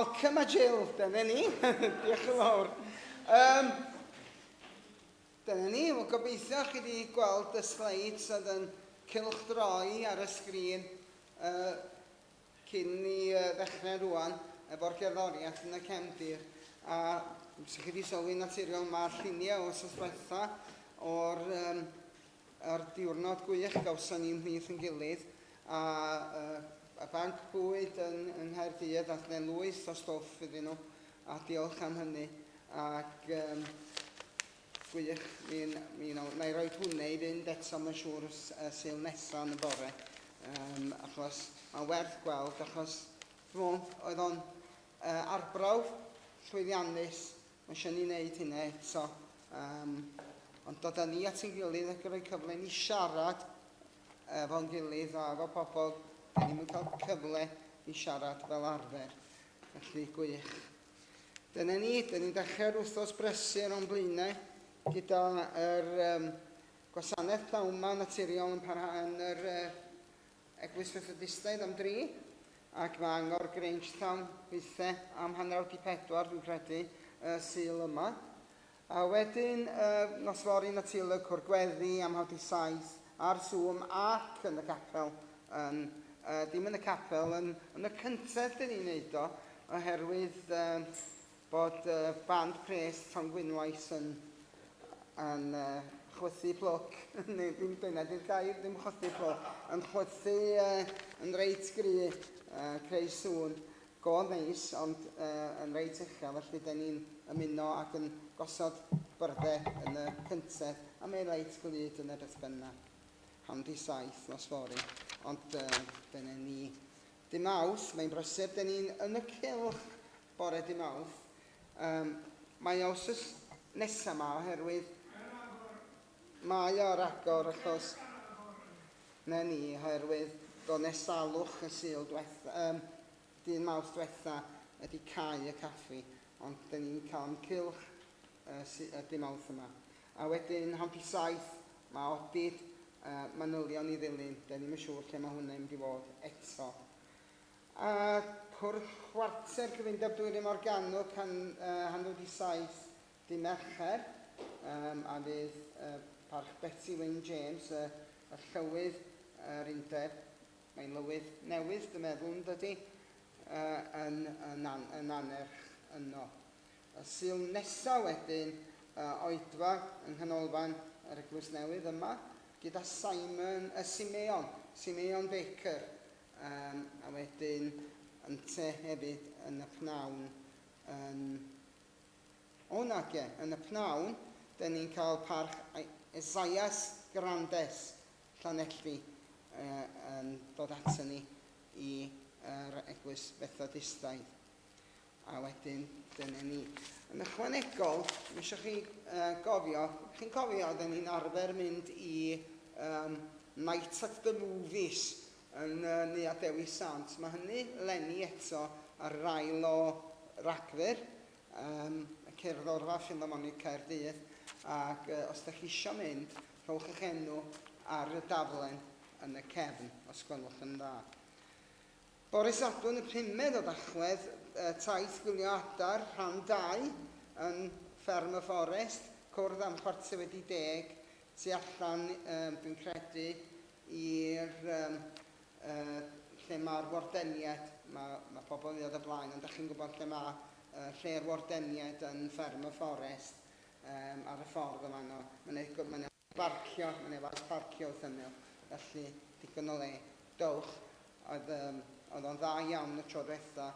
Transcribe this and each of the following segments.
Malcolm a Jill, dyna ni. Diolch yn fawr. Um, dyna ni, wel gobeithio chi wedi gweld y slides oedd yn cylchdroi ar y sgrin uh, cyn ni uh, ddechrau rwan efo'r gerddoriaeth yn y cefndir. A os chi wedi sylwi'n naturiol, mae'r lluniau o wythnos diwetha o'r um, Ar diwrnod gwych gawson ni ymhlith yn gilydd a uh, y banc bwyd yn, yng Nghaerdydd ath ne lwyth o stwff iddyn nhw a diolch am hynny ac um, gwych mi, mi na, na i roed hwnna i fynd eto mae'n siŵr y Sul nesaf yn y bore um, achos mae'n werth gweld achos dwi'n meddwl oedd o'n uh, arbrawf llwyddiannus. Mae eisiau ni wneud hynna eto. Um, ond dod â ni at ein gilydd ac rhoi cyfle ni siarad efo'n gilydd a efo pobl, da ni'n cael cyfle i siarad fel arfer. Felly, gwych. Dyna ni, dyna ni'n dechrau'r wythnos brysur o'n blaenau gyda yr um, gwasanaeth pnawn 'ma naturiol yn parhau yn yr uh, Eglwys Fethodistaidd am dri, ac mae angor Grangetown weithiau am hanner awr 'di pedwar, dwi'n credu, y Sul yma. A wedyn, uh, nos fory naturiol y cwr gweddi am haw 'di saith ar Zoom ac yn y capel. Yn, uh, dim yn y capel, yn, yn y cyntedd dyn ni'n neud o, oherwydd uh, bod uh, band pres Tom Gwynwais yn, yn uh, chwythu plwc, neu ddim dyna di'r gair, ddim chwythu plwc, yn chwythu uh, yn reit gry, uh, creu sŵn go neis, ond uh, yn reit uchel, felly da ni'n ymuno ac yn gosod byrddau yn y cyntedd, a mae'n reit glyd yn y beth bynnag. Handi saith nos fory, ond uh, dyna ni. Dy Mawrth, mae'n brysur, da ni'n yn y cylch bore dy Mawrth. Um, mae o wsos nesaf ma oherwydd mae o ar agor achos na ni oherwydd do nesalwch y Sul diwetha, um, dyn Mawrth diwetha ydy cau y caffi, ond dyn ni'n cael yn cylch uh, y dy Mawrth yma. A wedyn 7:30 mae odid uh, manylion i ddilyn, dyn ni'n siŵr lle mae hwnna'n mynd i fod eto. A cwrdd chwarter Cyfundeb Dwyrain Morgannwg han, uh, 6:30 dy Mercher, um, a fydd uh, Parch Betty Wyn James, y, y llywydd yr undeb, mae'n lywydd newydd, dwi'n meddwl, yn dydy, uh, yn, yn, an, yn anerch yno. Y Sul nesaf wedyn, uh, oedfa yng Nghanolfan yr Eglwys Newydd yma, gyda Simon, uh, Simeon, Simeon Baker, Yym, a wedyn ynte hefyd yn y pnawn yn... O nage, yn y pnawn, dyn ni'n cael parch Esaias Grandes, Llanelli, uh, yn dod ato ni i yr Eglwys Fethodistaidd. A wedyn, dyna ni. Yn ychwanegol, mae eisiau chi uh, gofio, chi'n cofio, oedden ni'n arfer mynd i um, Night at the Movies yn uh, Neuadd Dewi Sant. Mae hynny leni eto ar yr ail o Ragfyr, um, y Cerddorfa Philharmonic Caerdydd, ac uh, os ydych chi eisiau mynd, rhowch eich enw ar y daflen yn y cefn, os gwelwch yn dda. Bore Sadwrn y pumed o Dachwedd, taith gwylio adar, rhan 2, yn Fferm y Fforest, cwrdd am 10:15, tu allan, um, dwi'n credu, i'r um, uh, lle mae'r wardeniaid, mae, mae pobl yn dod o blaen, ond ydych chi'n gwybod lle mae uh, lle'r wardeniaid yn Fferm y Fforest, um, ar y ffordd yma. No. Mae'n ma Barcio, mae 'na faes parcio wrth ymyl, felly digon o le. Dowch, oedd, um, oedd o'n dda iawn y tro diwetha,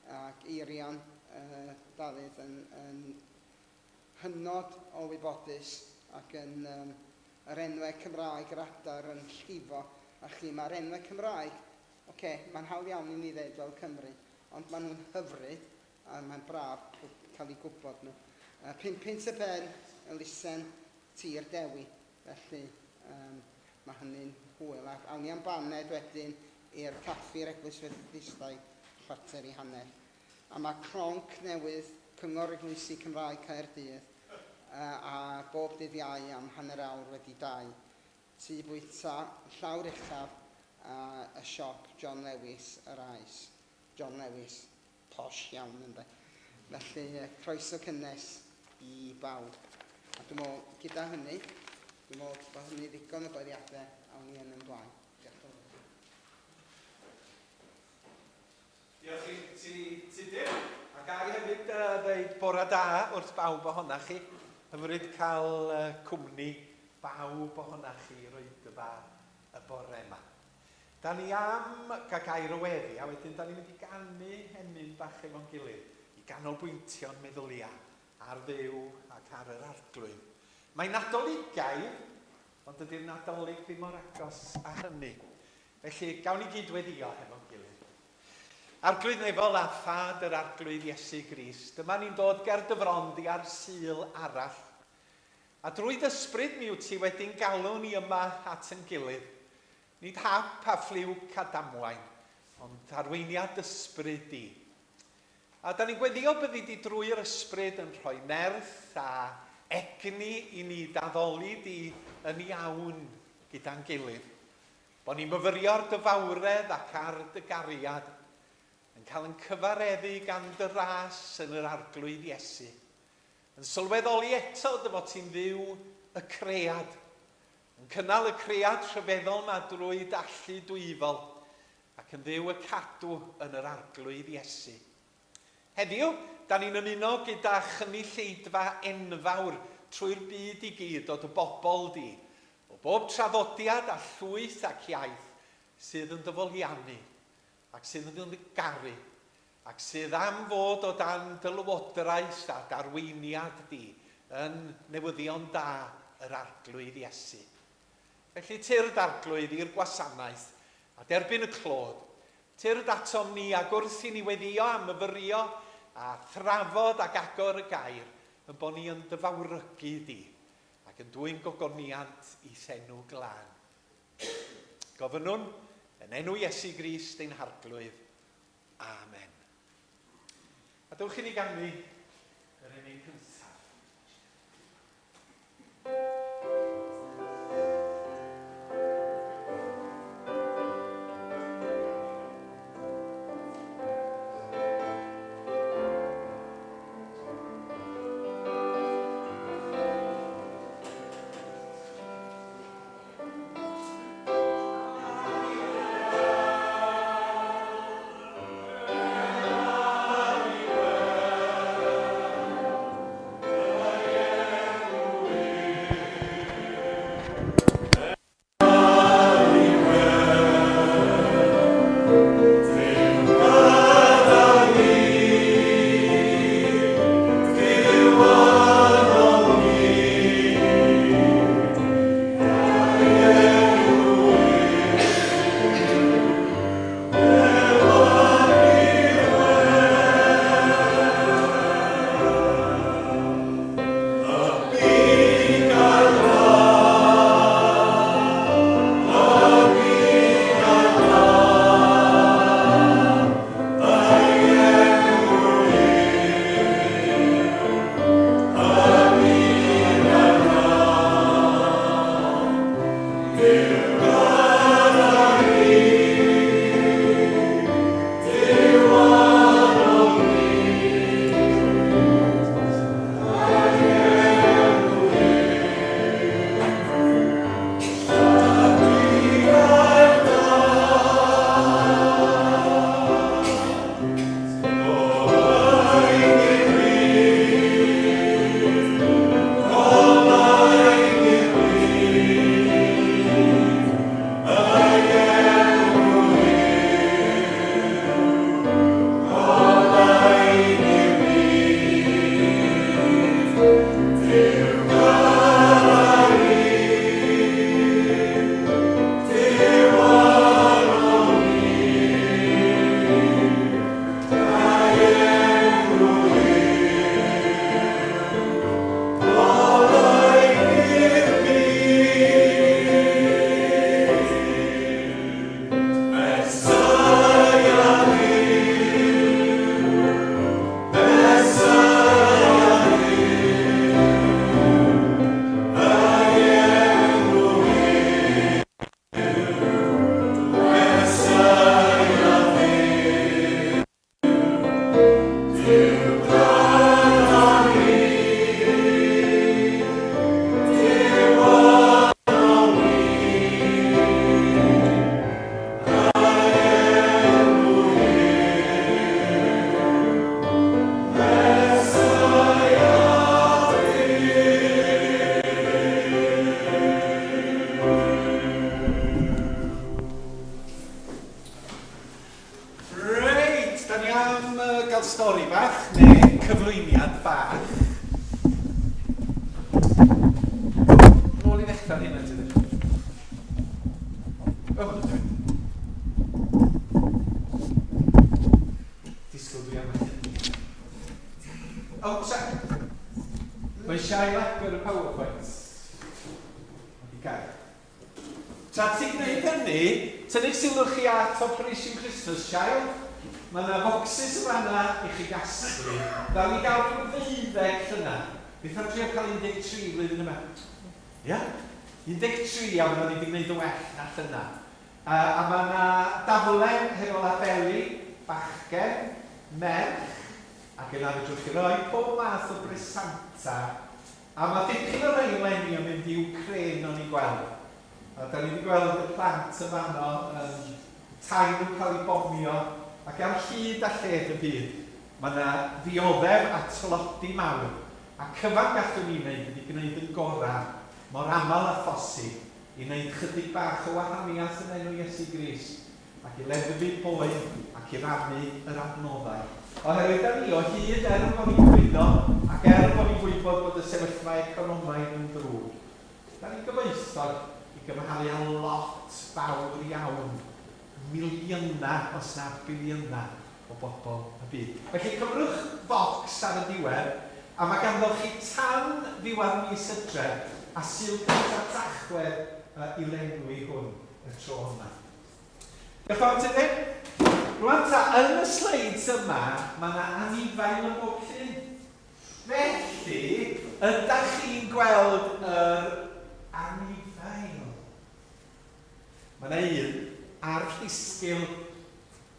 ac Eirian uh, Dafydd yn, yn hynod o wybodus ac yn um, yr enwau Cymraeg yr adar yn llifo. A chi, mae'r enwau Cymraeg, oce, okay, mae'n hawdd iawn i ni ddeud fel Cymru, ond maen nhw'n hyfryd a mae'n braf cael eu gwybod nhw. Uh, 5 punt y pen, elusen Tir Dewi, felly yym mae hynny'n hwyl. Ac awn ni am baned wedyn i'r caffi'r Eglwys Fethodistaidd 9:45. A mae clonc newydd Cyngor Eglwysi Cymraeg Caerdydd a bob dydd Iau am 2:30. Tŷ bwyta llawr uchaf a y siop John Lewis yr Aes. John Lewis. posh iawn ynde. Felly, croeso cynnes i bawb. A dwi'n meddwl, gyda hynny, dwi'n meddwl bod hynny ddigon o gleddiadau, awn ni yn ymlaen. Diolch yn fawr. Diolch i ti, Tudur. A ga i hefyd ddeud bore da wrth bawb ohonach chi. Hyfryd cael cwmni bawb ohonach chi i roedfa y bore yma. Da ni am gael gair o weddi, a wedyn da ni'n mynd i ganu emyn bach efo'n gilydd i ganolbwyntio'n meddyliau ar Dduw ac ar yr Arglwydd. Mae'n Nadoligaidd, ond dydy'r Nadolig ddim mor agos â hynny. Felly, gawn ni gyd weddïo hefo'n gilydd. Arglwydd nefol a Thad yr Arglwydd Iesu Grist, dyma ni'n dod ger dy fron di ar Sul arall. A drwy dy ysbryd mi wyt ti wedi'n galw ni yma at yn gilydd. Nid hap a ffliwc a damwain, ond arweiniad ysbryd di. A da ni'n gweddio byddi di drwy'r ysbryd yn rhoi nerth a egni i ni d'addoli di yn iawn gyda'n gilydd. Bo ni'n myfyrio ar dy fawredd ac ar dy gariad, yn cael yn cyfareddu gan dy ras yn yr Arglwydd Iesu, yn sylweddoli eto dy fod ti'n Dduw y cread, yn cynnal y cread rhyfeddol 'ma drwy d'allu dwyfol, ac yn Dduw y cadw yn yr Arglwydd Iesu. Heddiw, da ni'n ymuno gyda chynulleidfa enfawr trwy'r byd i gyd o dy bobl di, o bob traddodiad a llwyth ac iaith, sydd yn dy foliannu, ac sydd yn dy garu, ac sydd am fod o dan dy lywodraeth a d'arweiniad di yn newyddion da yr Arglwydd Iesu. Felly tyrd, Arglwydd, i'r gwasanaeth, a derbyn y clod. Tyrd atom ni, ac wrth i ni weddïo a myfyrio a thrafod ac agor y gair, yn bo ni yn dy fawrygu di, ac yn dwyn gogoniant i'th enw glân. Gofynnwn yn enw Iesu Grist ein Harglwydd. Amen. A dewch i ni ganu yr emyn cyntaf. gael stori bach neu cyflwyniad bach. Nôl i ddechrau hynna, ti ddim. O, mae'n dod. Disgwyl dwi am O, sa... Mae eisiau ail-agor y PowerPoint. Mae di gael. Tra ti'n gwneud hynny, tynnu'ch sylw chi at Operation Christmas Child. Mae yna focsys yn fan'na i chi gasglu. Ddaru ni gael rhyw ddeuddeg llynedd. Beth am trio cael 13 flwyddyn yma? Ia? 13 a fyddan ni wedi gwneud yn well na llynedd. A, a mae yna daflen hefo labeli, bachgen, merch, ac yna fedrwch chi roi pob math o bresanta. A ma' dipyn o rei eleni yn mynd i Wcrên o'n i'n gweld. A 'dan ni 'di gweld y plant yn fanno yn tai nhw'n cael eu bomio ac ar hyd a lled y byd ma' 'na ddioddef a tlodi mawr a cyfan gallwn ni wneud ydi gwneud yn gora mor aml â phosib i wneud chydig bach o wahaniath yn enw Iesu Grist. ac i leddfu poen ac i rannu yr adnoddau. Oherwydd da ni o hyd, er ein bod ni'n cwyno ac er ein bod ni'n gwybod bod y sefyllfa economaidd yn ddrwg, da ni'n gyfoethog i gymharu â lot fawr iawn, miliynau os na biliynau o bobl y byd. Felly cymrwch focs ar y diwedd, a mae ganddoch chi tan ddiwedd mis Hydref a Sul cyntaf Tachwedd i lenwi hwn y tro yma. Diolch yn fawr Tudur. Rwan ta, yn y sleids yma, mae yna anifail yn bob llun. Felly, ydach chi'n gweld yr anifail? Mae yna un ar rhisgl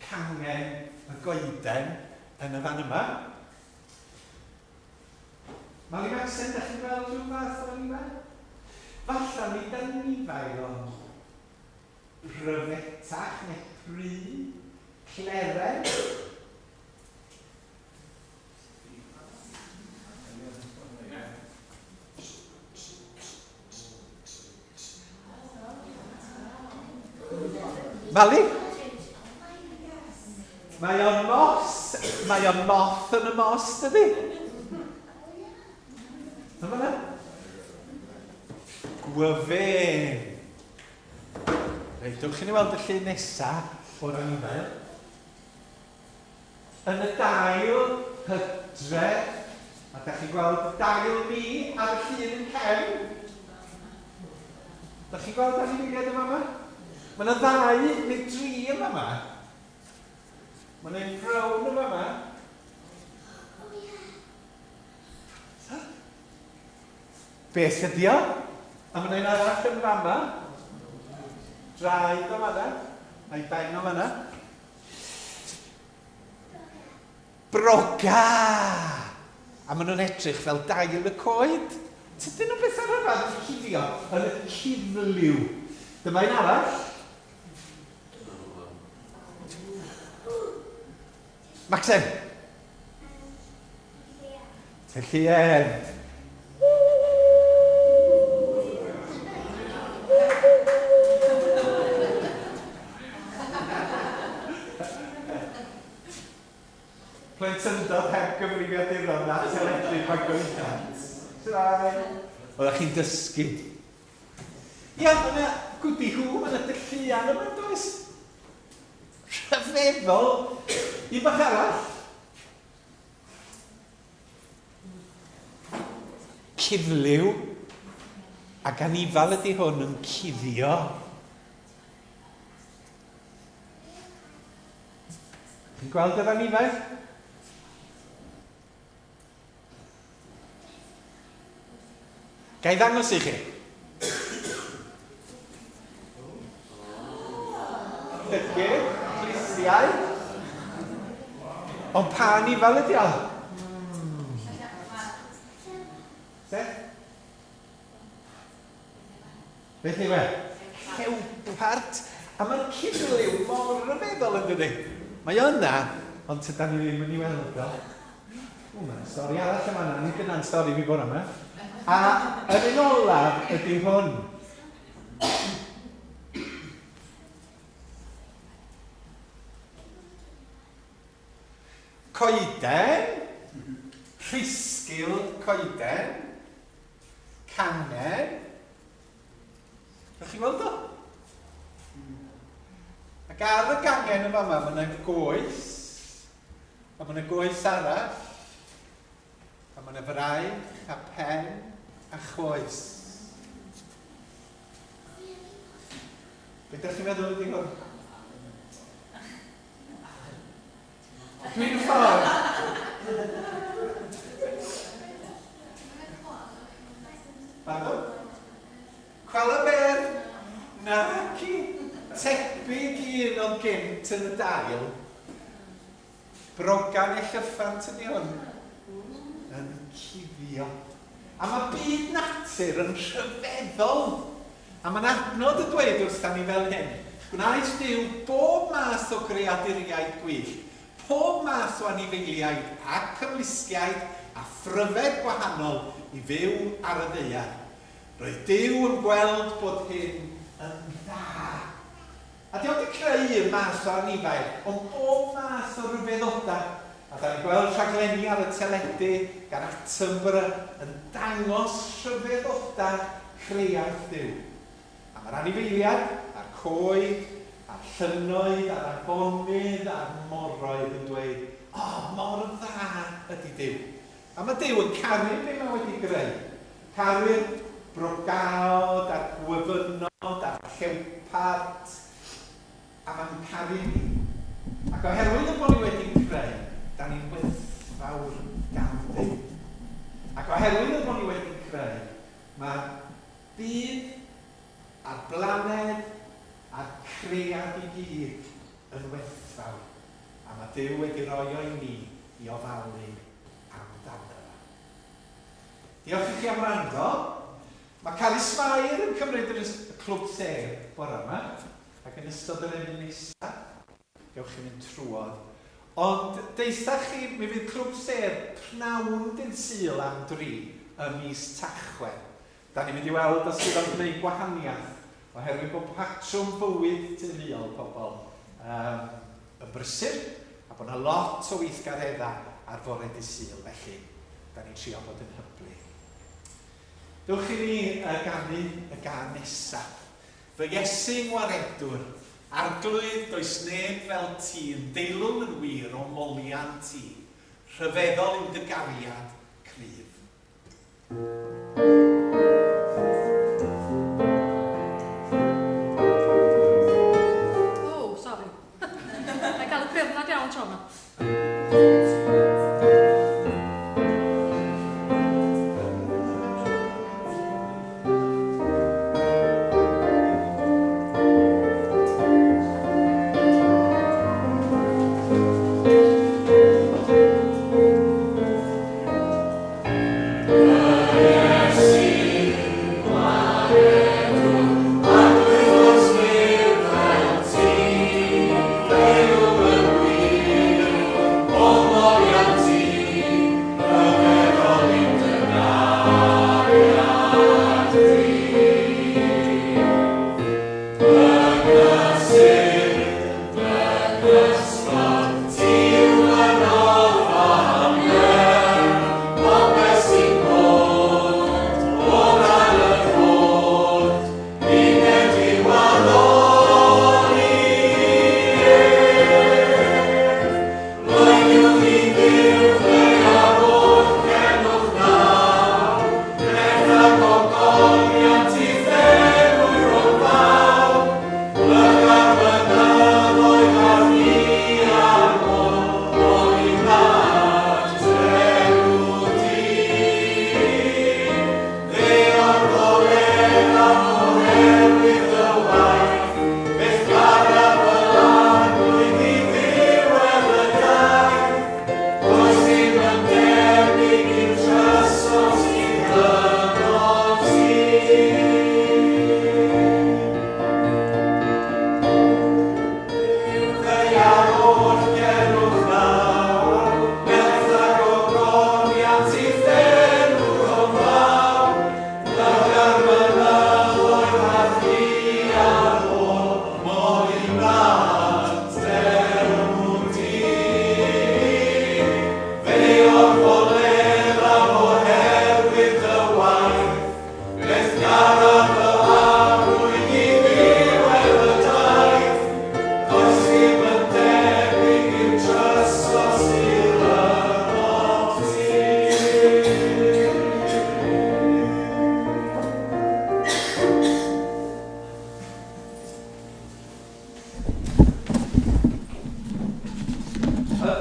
cangen y goeden yn y fan yma. Mali Maxen, dach chi'n gweld rhyw fath o anifail? Falla nid anifail ond Pryfetach neu pry, cleren. Mali? Mae o'n mos, mae o'n moth yn y mos, dydy? Dyma fe. Gwyfyn. Reit, dewch i ni weld y llun nesa o'r anifail. Yn y dail hydref, a da chi'n gweld dail mi ar y llun yn cefn. Da chi'n gweld anifeiliaid yn fama? Mae yna ddau neu dri yn fama. Mae yna un brown yn fama. Beth ydi o? A mae 'na un arall yn fama. Draed o fanna. A'i ben o fanna. Broga! A maen nhw'n edrych fel dail y coed. Tydyn nhw'n bethau rhyfedd yn cuddio yn y cuddliw. Dyma un arall. Maxen! Tylluan! Plentyndod heb gyfrifiaduron na teledu pan goedant. Shwmae? Oeddech chi'n dysgu? Ia, mae yna gwdi hw, mae yna dylluan yma, does? Rhyfeddol! Un bach arall. Cuddliw. Ac anifal ydy hwn yn cuddio. Chi'n gweld yr anifail? Ga i ddangos i chi? Llygyd, clustiau. Ond pa anifal ydi o? Sef? Beth yw e? Llewpart. A mae'r cuddliw mor ryfeddol yn dydi? Mae o yna, ond tydan ni ddim yn ei weld o. O, mae'n stori arall yma yna. Nid dyna'n stori fi bore yma. A yr un olaf ydy hwn. Coeden, rhisgl coeden, cangen. Ydych chi'n gweld o? Ac ar y gangen yn fama, mae yna goes, a mae yna goes arall, a mae yna fraich a pen a choes. Be ydych chi'n meddwl ydy hwn? Dwi'n ffordd. Pardon? Cwala Ber? Naci. Tebyg i un oedd gynt yn y dail. Brogan neu llyffant ydy hwn. Yn cuddio. A mae byd natur yn rhyfeddol. A mae'n adnod yn dweud wrtha ni fel hyn, Gwnaeth Duw bob math o greaduriaid gwyllt, pob math o anifeiliaid ac ymlusgiaid a phryfed gwahanol i fyw ar y ddaear. Roedd Duw yn gweld bod hyn yn dda. A 'di o'm 'di creu un math o anifail, ond bob math o ryfeddodau. A 'dan ni'n gweld rhaglenni ar y teledu gan Attenborough yn dangos rhyfeddodau creaeth Duw. A ma'r anifeiliad, a'r coed, a'r llynnoedd, a'r afonydd, a'r moroedd yn dweud, O, mor dda ydi Duw. A mae Duw yn caru be mae wedi greu. Caru'r brogaod a'r gwyfynod a'r llewpart, a mae'n caru ni. Ac oherwydd y bod ni wedi'n creu, da ni'n werthfawr gan Dduw. Ac oherwydd y bod ni wedi'n creu, mae'r byd a'r blaned a'r cread i gyd yn werthfawr. A mae Duw wedi rhoi o i ni i ofalu amdano fo. Diolch i chi am wrando. Mae Carys Mair yn cymryd yr y clwb sêr bore yma, ac yn ystod yr emyn nesaf, gewch chi fynd trwodd. Ond deutha chi, mi fydd clwb sêr pnawn dydd Sul am dri ym mis Tachwedd. Da ni'n mynd i weld os fydd o'n gwneud gwahaniaeth, oherwydd bod patrwm bywyd teuluol pobl um, yn brysur, a bod 'na lot o weithgareddau ar fore dydd Sul, felly da ni'n trio bod yn hyblyg. Dewch i ni ganu y gân nesa. Fy Iesu ngwaredwr, Arglwydd, does neb fel ti, yn deilwng yn wir o moliant ti, rhyfeddol yw dy gariad cryf. Oh, sorry. Mae'n cael y ddiwrnod iawn tro yma.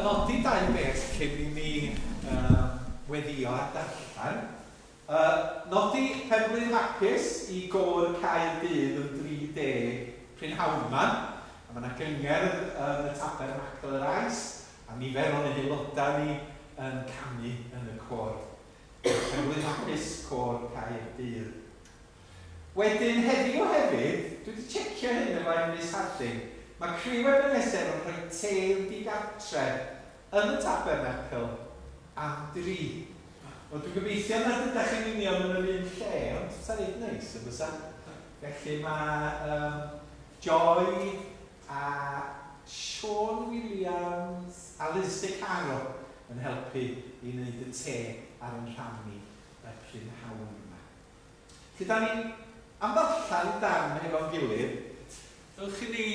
nodi dau beth cyn i ni weddio a darllen. Nodi penblwydd hapus i Gôr Caerdydd yn 30 prynhawn 'ma. A mae yna gyngerdd yn y Tabernacl yr Ais, a nifer o'n aelodau ni yn canu yn y côr. Penblwydd hapus Côr Caerdydd. Wedyn heddiw hefyd, dwi 'di checio hyn efo Emrys Harding, mae criw Ebenezer yn rhoi te i'r digartre yn y Tabernacl am dri. Wel, dwi'n gobeithio nad ydach chi'n union yn yr un lle, ond fysa reit neis, yn fysa? Felly mae um, Joy a Siôn Williams a Liz De Caro yn helpu i wneud y te ar yn rhan ni y prynhawn yma. Felly, da ni am ddarllen darn hefo'n gilydd. Dylch i ni...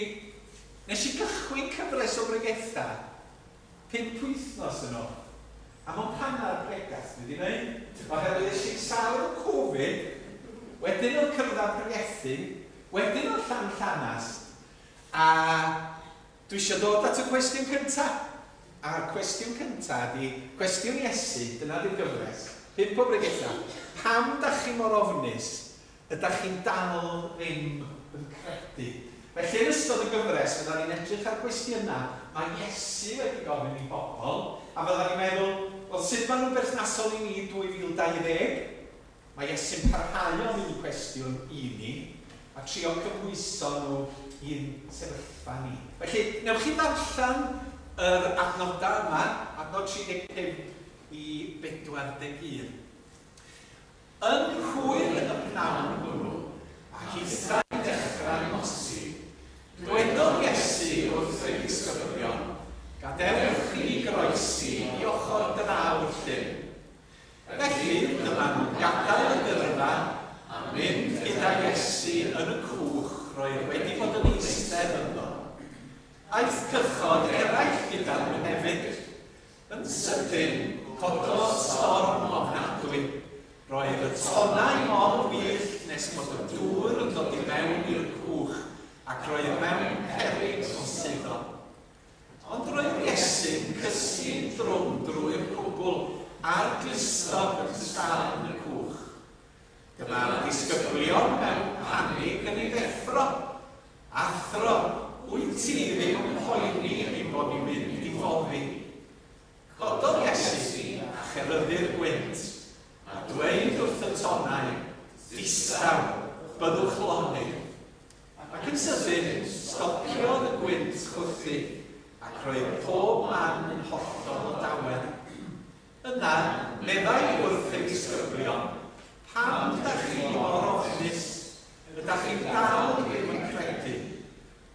Nes i gychwyn cyfres o bregethau 5 wythnos yn ôl, a mond hanner pregath dwi 'di wneud, oherwydd es i'n sâl efo Covid, wedyn oedd cyfnod pregethu, wedyn oedd Llanllanast, a Dwi isio dod at y cwestiwn cynta. A'r cwestiwn cynta ydi, cwestiwn Iesu, dyna di'r gyfres, 5 o bregethau, pam dach chi mor ofnus, ydach chi'n dal ddim yn credu? Felly yn ystod y gyfres fyddan ni'n edrych ar gwestiynau mae Iesu wedi gofyn i bobl, a fyddan ni'n meddwl, wel sut maen nhw'n berthnasol i ni 2020? Mae Iesu'n parhau ofyn y cwestiwn i ni, a trio cymhwyso nhw i'n sefyllfa ni. Felly, wnewch chi ddarllen yr adnodau yma, adnod 35 i 41. Yn hwyr y pnawn hwnnw, a hithau'n dechrau nosi, dwedodd Iesu wrth ei ddisgyblion, Gadewch i ni groesi i ochr draw'r llyn. Felly, dyma nhw'n gadael y dyrfa a mynd gyda Iesu yn y cwch roedd wedi bod yn eistedd ynddo. Aeth cychod eraill gyda nhw hefyd. Yn sydyn, cododd storm ofnadwy. Roedd y tonnau mor wyllt nes bod y dŵr yn dod i mewn i'r cwch, ac roedd mewn peryg o suddo. Ond roedd Iesu'n cysgu'n drwm drwy'r cwbl ar glustog yn sarn y cwch. Dyma'r disgyblion mewn panig yn ei ddeffro. Athro, wyt ti ddim yn poeni ein bod ni'n mynd i foddi? Cododd Iesu a cheryddu'r gwynt, a dweud wrth y tonnau, Distaw, byddwch lonydd. Ac yn sydyn, stopiodd y gwynt chwythu, ac roedd pob man yn hollol dawel. Yna, meddai wrth ei ddisgyblion, Pam dach chi mor ofnus? Ydach chi'n dal ddim yn credu?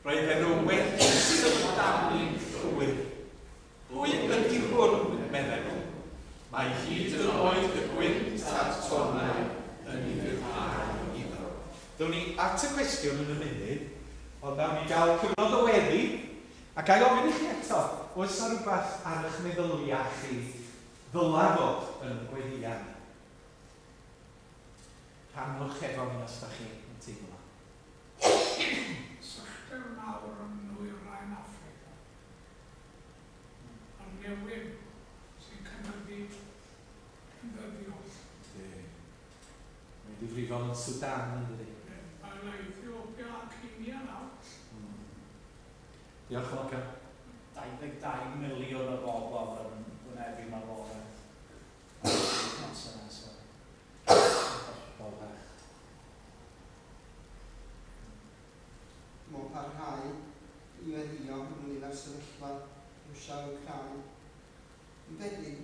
Roedden nhw wedi syfrdanu'n llwyr. Pwy ydy hwn? medden nhw. Mae hyd yn oed y gwynt a'r tonnau yn ufuddhau iddo. Ddown ni at y cwestiwn yn y munud, ond awn ni gael cyfnod o weddi, a ga i ofyn i chi eto, oes 'na rywbeth ar eich meddyliau chi ddyla fod yn gweddïau ni? Rhannwch efo ni os da chi yn teimlo. Sychder mawr yn Nwyrain Affrica. A'r newyn sy'n cynyddu yn ddyddiol. Yndi. Mae'n ddifrifol yn Sudan, yn dydi? Mae yna Ethiopia a Kenya nawr. Mm. Diolch, Morgan. 22 miliwn o bobl yn wynebu marwolaeth yn yr wythnosau nesaf. Hollol bach. Mae'n parhau i weddïo ynglŷn â'r sefyllfa Rwsia a Wcráin, yn debyg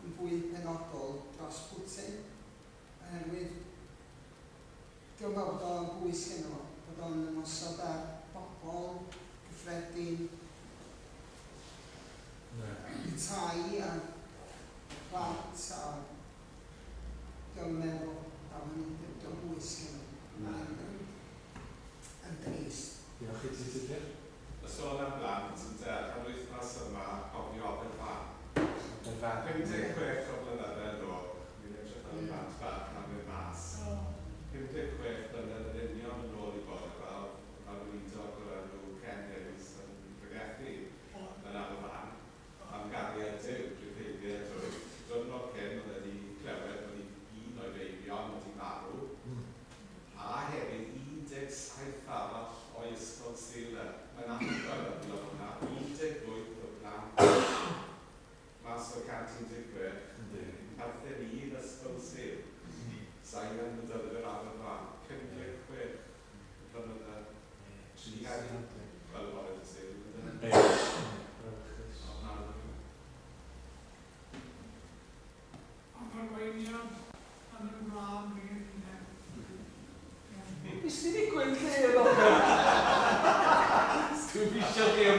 yn fwy penodol dros Putin, oherwydd dio'm fel bod o'n bwys gynno fo, bod o'n ymosod ar bobl gyffredin, tai a plant a dio'm yn meddwl am hynny, dio'm bwys gynno fo. Mae'n yn drist. Diolch i ti Tudur. Y sôn am blant ynte, yr wythnos yma cofio Aberfan. Aberfan. 56 o flynydde yn ôl, ni'n edrych ar y plant bach 'na'n mynd mas. 56 blynedd yn union yn ôl i bore 'ma, o'dd 'na weinidog o'r enw Ken Hughes yn pregethu yn Aberfan.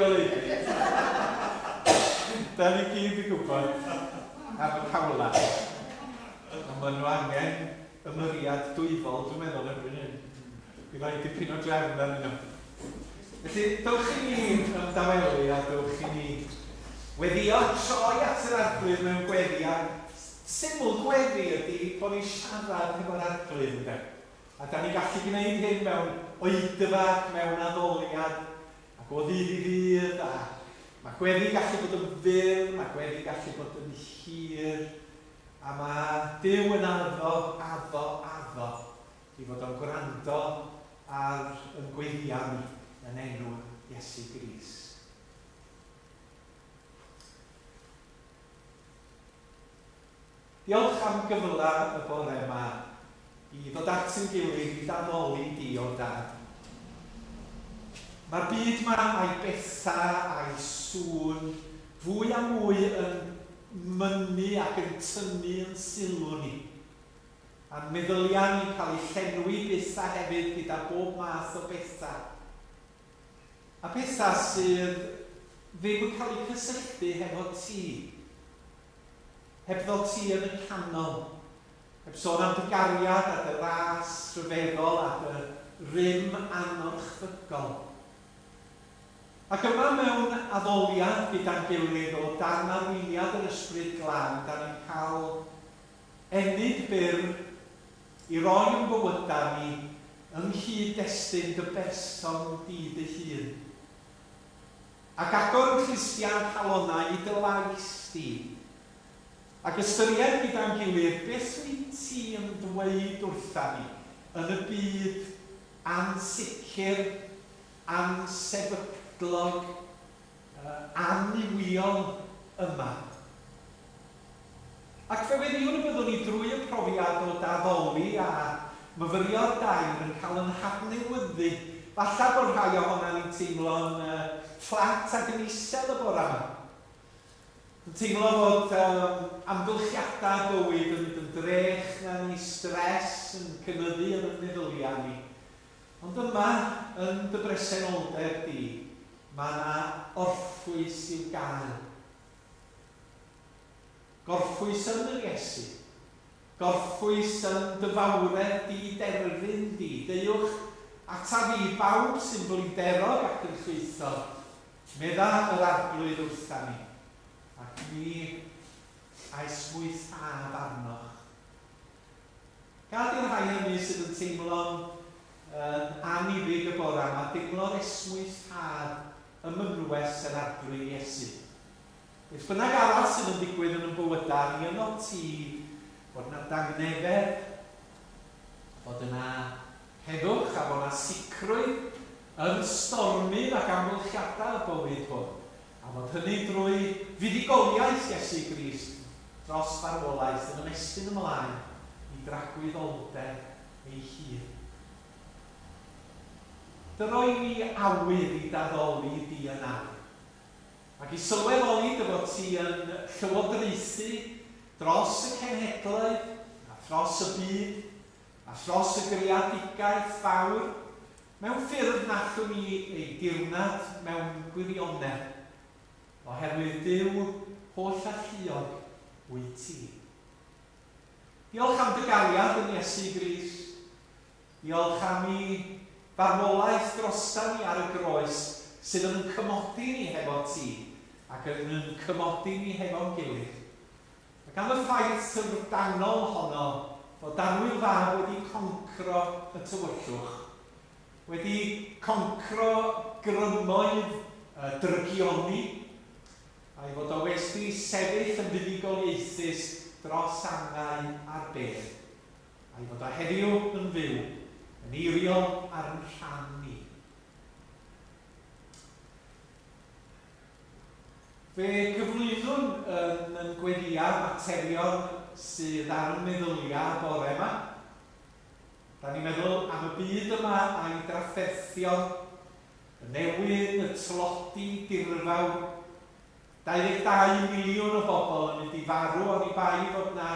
goleuni. Da ni gyd yn gwybod am y cawla. Ond maen nhw angen ymyriad dwyfol, dwi'n meddwl, erbyn hyn. I roi dipyn o drefn arnyn nhw. Felly, dewch i ni ymdawelu a dewch i ni weddio troi at yr Arglwydd mewn gweddi. A syml gweddi ydy bod ni'n siarad hefo'r Arglwydd, ynde? A da ni'n gallu gwneud hyn mewn oedfa, mewn addoliad, ac o ddydd i ddydd, a mae gweddi'n gallu bod yn fyr, mae gweddi'n gallu bod yn hir, a mae Duw yn addo, addo, addo i fod o'n gwrando ar yn gweddïau ni yn enw Iesu Grist. Diolch am gyfle y bore 'ma i ddod at ein gilydd i d'addoli di, O Dad. Mae'r byd 'ma a'i bethau a'i sŵn fwy a mwy yn mynnu ac yn tynnu yn sylw ni. A'n meddyliau ni'n cael eu llenwi byth a hefyd gyda bob math o bethau. A pethau sydd ddim yn cael eu cysylltu hefo ti. Hebddo ti yn y canol. Heb sôn am dy gariad a dy ras rhyfeddol a dy rym anorchfygol. Ac yma mewn addoliad gyda'n gilydd o dan arweiniad yr Ysbryd Glân, da ni'n cael ennyd byr i roi yn bywydau ni yng nghyd-destun dy berson di dy hun. Ac agor yn clustiau'n calonnau i dy lais di. Ac ystyried gyda'n gilydd beth wyt ti yn ddweud wrtha ni yn y byd ansicr, ansefydlog, annuwiol yma. Ac fe weddïwn y byddwn ni drwy y profiad o d'addoli a myfyrio'r gair yn cael yn hadnewyddu. Falla bod rhai ohonan ni'n teimlo'n fflat ac yn isel y bore yma. Yn teimlo fod amgylchiadau bywyd yn mynd yn drech na ni, stress yn cynyddu yn yn meddyliau ni. Ond yma, yn dy bresenoldeb di, mae 'na orffwys i'w gael. Gorffwys yn yr Iesu. Gorffwys yn dy fawredd di derfyn di. Deuwch ataf fi, bawb sy'n flinderog ac yn llwythog, medda yr Arglwydd wrtha mi, ac mi a esmwythaf arnoch. Gad i'r rhai hynny sydd yn teimlo'n yn anniddig y bore 'ma deimlo'r esmwythâd ym mynwes yr Arglwydd Iesu. Beth bynnag arall sydd yn digwydd yn yn bywydau ni yno ti, bod 'na dangnefedd, bod yna heddwch a bod 'na sicrwydd yn stormydd ac amgylchiadau y bywyd hwn, a bod hynny drwy fuddugoliaeth Iesu Grist dros farwolaeth yn ymestyn ymlaen i dragwyddoldeb ei hun. Dyro i ni awydd i d'addoli di yn awr. Ac i sylweddoli dy fod ti yn llywodraethu dros y cenhedloedd, a thros y byd, a thros y greadigaeth fawr, mewn ffyrdd na allwn ni ei dirnad mewn gwirionedd, oherwydd Duw holl-alluog wyt ti. Diolch am dy gariad yn Iesu Grist. Diolch am i farwolaeth drosta ni ar y groes sydd yn yn cymodi ni hefo ti ac yn yn cymodi ni hefo'n gilydd. Ac am y ffaith syfrdanol honno fod d'annwyl fab wedi concro y tywyllwch, wedi concro grymoedd y drygioni, a'i fod o wedi sefyll yn fuddugoliaethus dros angau a'r bedd. A'i fod o heddiw yn fyw, yn eiriol ar yn rhan ni. Fe gyflwynwn yn yn gweddïau materion sydd ar yn meddyliau y bore yma. Da ni'n meddwl am y byd yma a'i drafferthion, y newyn, y tlodi dirfawr, 22 miliwn o bobl yn mynd i farw oni bai fod 'na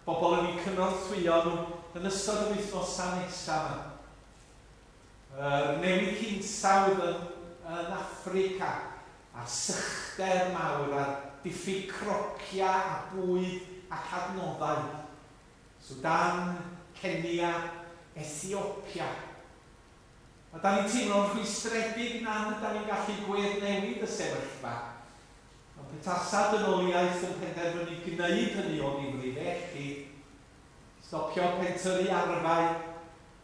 bobl yn eu cynorthwyo nhw yn ystod yr wythnosau nesa 'ma. Yr newid hinsawdd yn yn Affrica. a'r sychder mawr a'r diffyg crocia a bwyd ac adnoddau. Sudan, Kenya, Ethiopia. A da ni'n teimlo'n rhwystredig nad ydan ni'n gallu gweddnewid y sefyllfa. Ond petasa dynoliaeth yn penderfynu gwneud hynny o ddifri felly, stopio pentyrru arfau,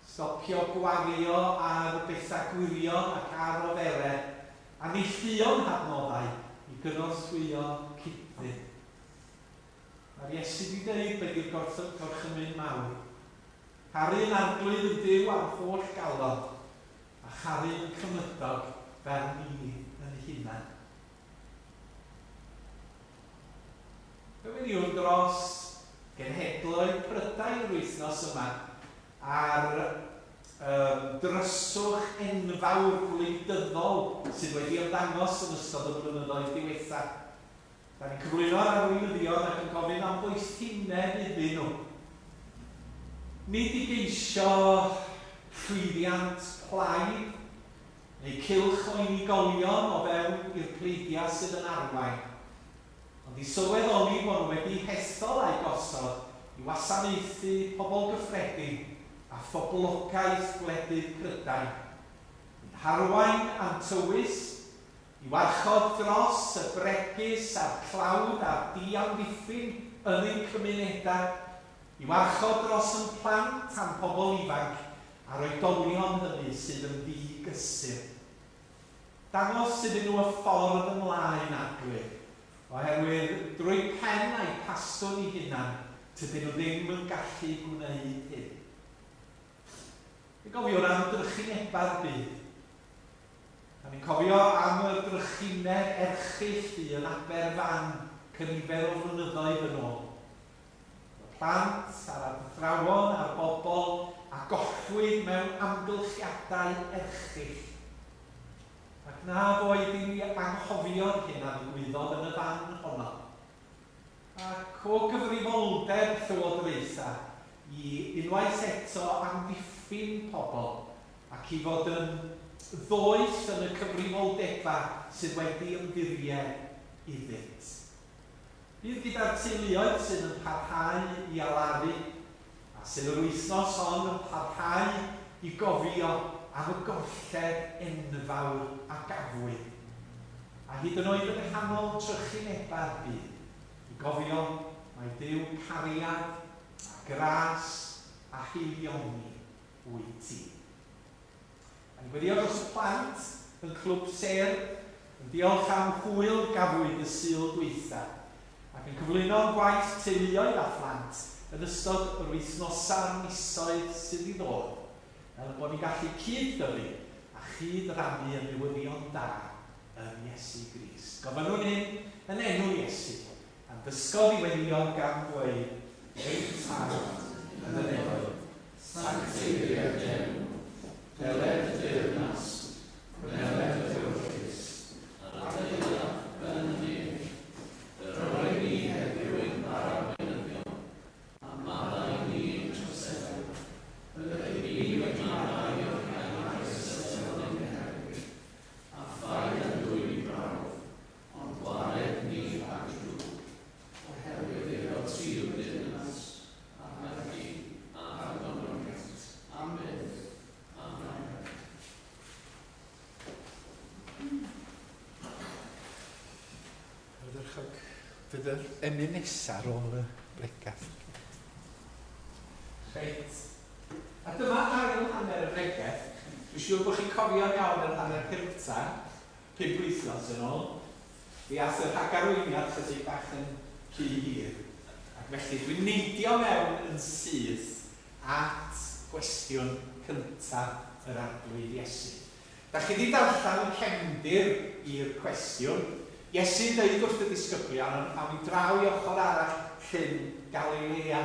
stopio gwario ar bethau gwirion ac ar oferau, a neilltuo'n hadnoddau i gynorthwyo cyd-ddyn. Mae'r Iesu 'di deud be 'di'r gorchymyn mawr. Caru'n Arglwydd yn Duw â'n holl galon, a charu'n cymydog fel ni yn hunain. Fe wiriwn dros genhedloedd Prydain yr wythnos yma ar um, dryswch enfawr gwleidyddol sydd wedi ymddangos yn ystod y blynyddoedd diwetha. Da ni'n cyflwyno'r arweinyddion ac yn gofyn am ddoethineb iddyn nhw. Nid i geisio llwyddiant plaid neu cylch o unigolion o fewn i'r pleidiau sydd yn arwain, ond i sylweddoli bod nhw wedi hethol a'u gosod i wasanaethu pobl gyffredin a phoblogaeth gwledydd Prydain, i'n harwain a'n tywys I warchod dros y bregus a'r tlawd a'r diamddiffyn yn ein cymunedau, i warchod dros yn plant a'n pobl ifanc a'r oedolion hynny sydd yn ddi-gysur. Dangos iddyn nhw y ffordd ymlaen, Arglwydd, oherwydd drwy pen a'u pastwn eu hunan tydyn nhw ddim yn gallu gwneud hyn. Fe gofiwn am drychinebau'r byd. Da ni'n cofio am y drychineb erchyll fu yn Aberfan cynifer o flynyddoedd yn ôl. Y plant a'r athrawon a'r bobl a gollwyd mewn amgylchiadau erchyll. Ac na foed i ni anghofio'r hyn a ddigwyddodd yn y fan honno. Ac o gyfrifoldeb llywodraethau i unwaith eto amddiffyn pobl ac i fod yn ddoeth yn y cyfrifoldebau sydd wedi ymddiried iddynt. Bydd gyda'r teuluoedd sydd yn parhau i alaru a sydd yr wythnos hon yn parhau i gofio am y golled enfawr a gafwyd, a hyd yn oed yng nghanol trychinebau'r byd, i gofio mai Duw cariad a gras a haelioni wyt ti. Da ni'n gweddio dros y plant yn Clwb Sêr, yn diolch am hwyl gafwyd y Sul dwytha, ac yn cyflwyno'n gwaith teuluoedd a phlant yn ystod yr wythnosau a'r misoedd sydd i ddod, fel y bod ni'n gallu cyd-dyfu a chyd-rannu y newyddion da yn Iesu Grist. Gofynnwn hyn yn enw Iesu, a'n dysgodd i weddïo gan ddweud, Ein Tad yn y nefoedd, Sancteiddier dy enw, deled dy deyrnas, gwneled dy ewyllys, a dy yn y nef. Dy roi ni heddiw ein bara beunyddiol, a maddau ni ein troseddau, fel yr ydym ni wedi maddau i'r rhai a gysylltodd ein herbyn, a phaid â dwyn i brawf, ond gwared ni rhag drwg, oherwydd eiddo ti yw'r deyrnas, a'r gallu, a'r gogoniant, am byth. Amen. Ardderchog. Fydd yr emyn nesaf ar ôl y bregeth. Reit. A dyma ail hanner y bregeth. Dwi'n siŵr bod chi'n cofio'n iawn yr hanner cynta, pump wythnos yn ôl. Mi ath y rhagarweiniad chydig bach yn rhy hir. Ac felly dwi'n neidio mewn yn syth at gwestiwn cyntaf yr Arglwydd Iesu. Da chi 'di darllen y cefndir i'r cwestiwn. Iesu'n deud wrth y disgyblion, awn ni draw i ochr arall Llyn Galilea.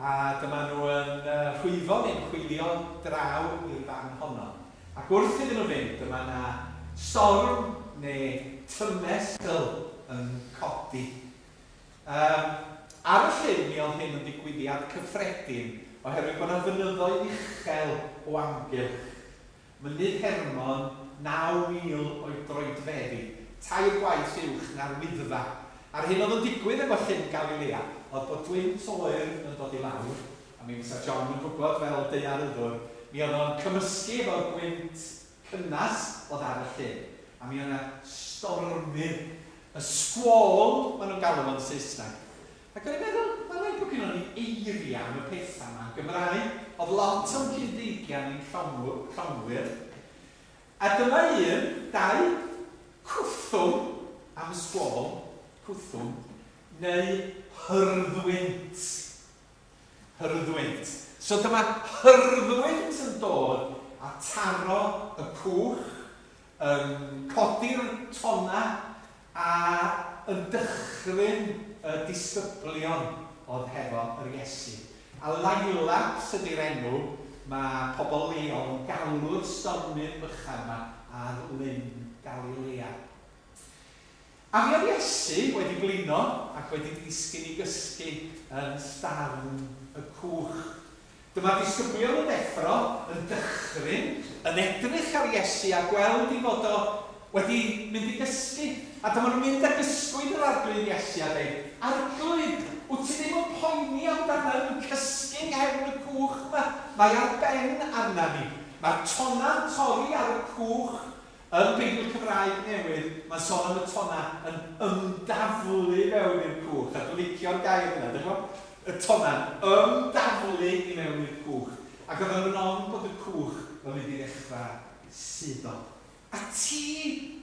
A dyma nhw yn rhwyfo neu'n hwylio draw i'r fan honno. Ac wrth iddyn nhw fynd, dyma 'na storm neu tymestl yn codi. Yym, ar y llyn mi oedd hyn yn ddigwyddiad cyffredin oherwydd bod 'na fynyddoedd uchel o amgylch. Mynydd Hermon, 9,000 o'i droedfeddi. tair gwaith uwch na'r Wyddfa. A'r hyn oedd yn digwydd efo Llyn Galilea oedd bod gwynt oer yn dod i lawr, a mi fysa John yn gwybod fel daearyddwr, mi oedd o'n cymysgu efo'r gwynt cynnes oedd ar y llyn, a mi oedd 'na stormydd, y squall maen nhw'n galw fo'n Saesneg. Ac o'n i'n meddwl, mae'n rhaid bod gynnon ni eiriau am y pethau 'ma yn Gymraeg. Oedd lot o'n cyn-deidiau ni'n llongwyr. A dyma un, dau, cwthwm am y squall, cwthwm, neu hyrddwynt. Hyrddwynt. So dyma hyrddwynt yn dod a taro y cwch, yn codi'r tonnau a yn dychryn y disgyblion oedd hefo yr Iesu. A Lailaps ydy'r enw mae pobl leol yn galw'r stormydd bychan 'ma ar Lyn Galilea. A mi oedd Iesu wedi blino ac wedi disgyn i gysgu yn starn y cwch. Dyma'r disgyblion yn deffro, yn dychryn, yn edrych ar Iesu a gweld ei fod o wedi mynd i gysgu. A dyma nhw'n mynd ac ysgwyd yr Arglwydd Iesu a deud, Arglwydd, wyt ti ddim yn poeni amdana ni'n cysgu yng nghefn y cwch 'ma? Mae ar ben arna ni. Mae'r tonna'n torri ar y cwch. Yn Beibl Cymraeg Newydd, mae'n sôn am y tonnau yn ymdaflu mewn i'r cwch, a dwi'n licio'r gair yna, dych ch'mod? Y tonnau'n ymdaflu i mewn i'r cwch, ac oedden nhw'n ofn bod y cwch yn mynd i ddechrau suddo. A ti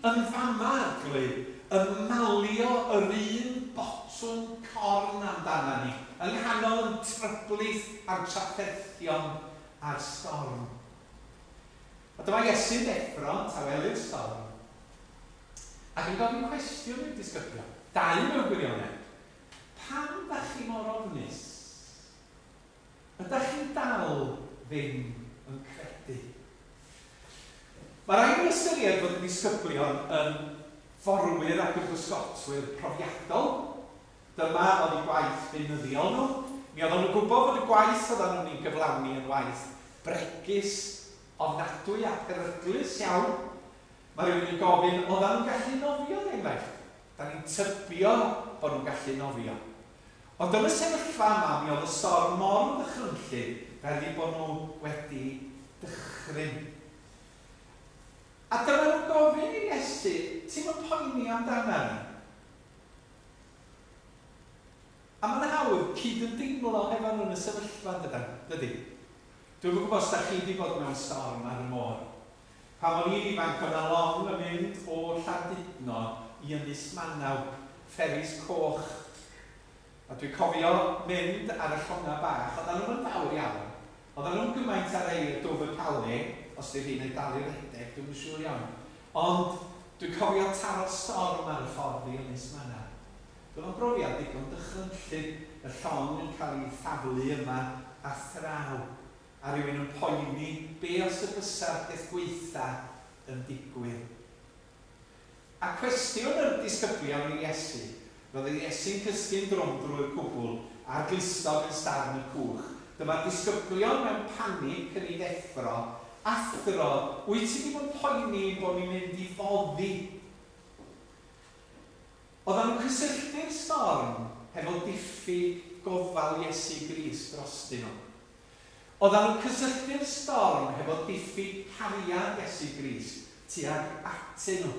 yn fama, Arglwydd, yn malio yr un botwm corn amdana ni, yng nghanol yn tryblith a'r trafferthion a'r storm. A dyma Iesu'n deffro, tawelu'r storm, ac yn gofyn cwestiwn i'r disgyblion, dau mewn gwirionedd, Pam dach chi mor ofnus? Ydach chi'n dal ddim yn credu? Mae rhaid i ni ystyried fod y disgyblion yn forwyr ac yn bysgotwyr profiadol. Dyma oedd eu gwaith beunyddiol nhw. Mi oedden nhw'n gwybod fod y gwaith oedden nhw'n ei gyflawni yn waith bregus, ofnadwy a pheryglus iawn. Mae rhywun yn gofyn, oedden nhw'n gallu nofio er enghraifft? Da ni'n tybio bod nhw'n gallu nofio. Ond yn y sefyllfa yma, mi oedd y storm mor ddychrynllyd fel eu bod nhw wedi dychryn. A dyma nhw'n gofyn i'r Iesu, ti'm yn poeni amdana ni? A mae'n hawdd cyd-ymdeimlo hefo nhw yn y sefyllfa, yn dydan? Dydy? Dwi'm yn gwybod os da chi 'di bod mewn storm ar y môr. Pan o'n i'n ifanc oedd 'na long yn mynd o Llandudno i Ynys Manaw, fferis coch. A dwi'n cofio mynd ar y llongau bach, oeddan nhw'm yn fawr iawn. Oeddan nhw'm gymaint â rhei y Dover Calais, os 'di rheina'n dal i redeg, dwi'm yn siŵr iawn. Ond dwi'n cofio taro storm ar y ffordd i Ynys Manaw. Roedd o'n brofiad digon dychrynllyd, y llong yn cael ei thaflu yma a thraw, a rhywun yn poeni be os y bysa'r peth gwaetha yn digwydd. A cwestiwn yr disgyblion i Iesu, roedd yr Iesu'n cysgu'n drwm drwy'r cwbl, a'r glustog yn starn y cwch. Dyma'r disgyblion mewn panig yn ei ddeffro, Athro, wyt ti ddim yn poeni ein bod ni'n mynd i foddi? Oeddan nhw'n cysylltu'r storm hefo diffyg gofal Iesu Grist drostyn nhw. Oeddan nhw'n cysylltu'r storm hefo diffyg cariad Iesu Grist tuag atyn nhw.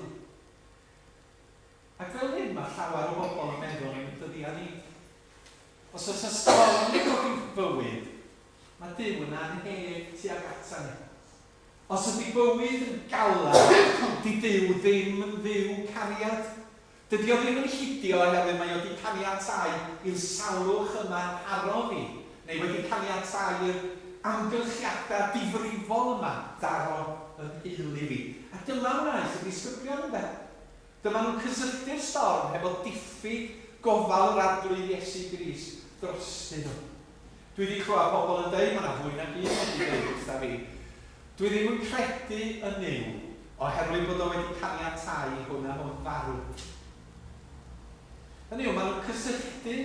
Ac fel hyn mae llawer o bobl yn meddwl yn ein dyddiau ni. Os oes 'na storm yn dod i fywyd, mae Duw yn annheg tuag atan ni. Os ydy bywyd yn galed, 'di Duw ddim yn Dduw cariad. Dydy o ddim yn hidio oherwydd mae o 'di caniatáu i'r salwch yma nharo fi, neu wedi caniatáu i'r amgylchiadau difrifol yma daro 'y nheulu fi. A dyma wnaeth y disgyblion, ynde? Dyma nhw'n cysylltu'r storm hefo diffyg gofal yr Arglwydd Iesu Grist drostyn nhw. Dwi 'di clywed pobl yn deud, mae 'na fwy nag un wedi deud wrtha fi, dwi ddim yn credu yn Nuw oherwydd bod o wedi caniatáu i hwn a hwn farw. Hynny yw, maen nhw'n cysylltu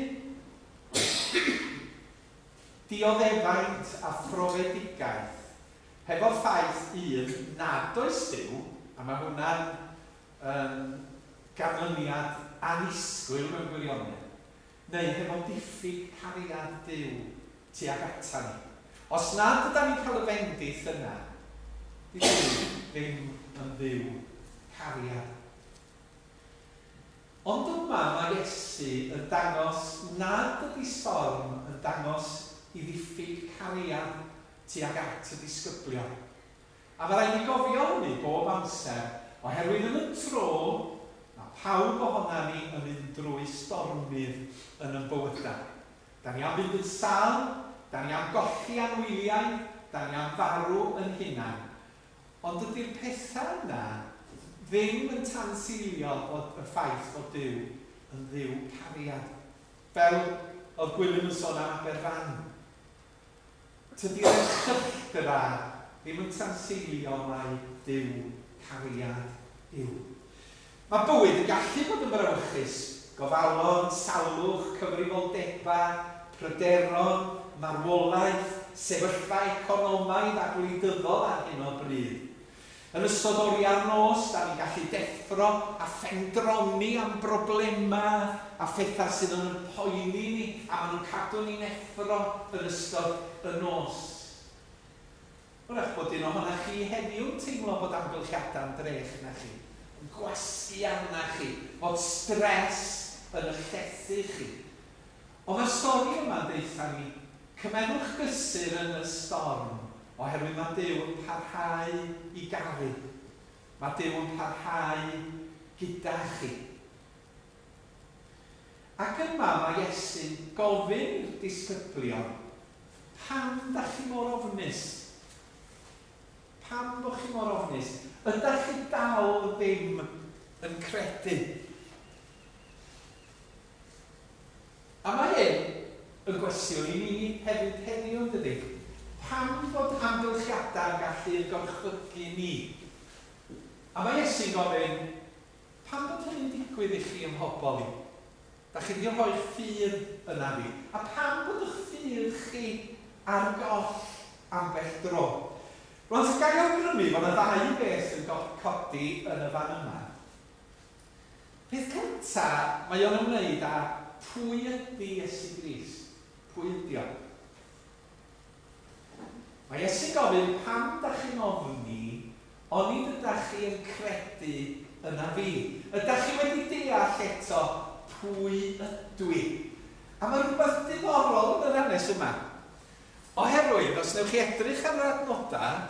dioddefaint a phrofedigaeth hefo'r ffaith, un, nad oes Duw, a mae hwnna'n yn ganlyniad annisgwyl mewn gwirionedd, neu hefo diffyg cariad Duw tuag ata ni. Os nad ydan ni'n cael y fendith yna, 'di Duw ddim yn Dduw cariad. Ond yma mae Iesu yn dangos nad ydi storm yn dangos i ddiffyg cariad tuag at y disgyblion. A ma' raid ni gofio hynny bob amser, oherwydd yn y tro, ma' pawb ohona ni yn mynd drwy stormydd yn yn bywyda. Da ni am fynd yn sâl, da ni am golli anwyliaid, da ni am farw yn hunan. Ond dydi'r pethau yna ddim yn tanseilio fod y ffaith fod Duw yn Dduw cariad. Fel oedd Gwilym yn sôn am Aberfan. Tydi'r erchylltra ddim yn tanseilio mai Duw cariad yw. Mae bywyd yn gallu bod yn frawychus, gofalon, salwch, cyfrifoldebau, pryderon, marwolaeth, sefyllfa economaidd a gwleidyddol ar hyn o bryd. Yn ystod oriau'r nos, da ni'n gallu deffro a phendroni am broblemau a phethau sydd yn yn poeni ni a maen nhw'n cadw ni'n effro yn ystod y nos. Hwyrach bod un ohonach chi heddiw'n teimlo bod amgylchiadau'n drech na chi, yn gwasgu arnach chi, bod stress yn eich llethu chi. Ond mae'r stori yma'n deutha ni, cymerwch gysur yn y storm, oherwydd mae Duw yn parhau i garu. Mae Duw yn parhau gyda chi. Ac yma mae Iesu'n gofyn i'r disgyblion, Pam dach chi mor ofnus? Pam bo chi mor ofnus? Ydach chi dal ddim yn credu? A mae hyn yn gwestiwn i ni hefyd heddiw, yn dydi? Pam fod amgylchiadau'n gallu ein gorchfygu ni? A mae Iesu'n gofyn, Pam bod hynny'n digwydd i chi ym mhobol i? Da chi 'di rhoi'ch ffydd yna fi. A pam bod ych ffydd chi ar goll ambell dro? Rwan, ta ga i awgrymu fod 'na ddau beth yn codi yn y fan yma. Peth cynta, mae o'n ymwneud â pwy ydy Iesu Grist? Pwy ydy o? Mae Iesu'n gofyn, pam dach chi'n ofni, onid ydach chi yn credu yna fi? Ydach chi wedi deall eto pwy ydw i? A mae rhywbeth diddorol yn yr hanes yma. Oherwydd, os wnewch chi edrych ar yr adnodau,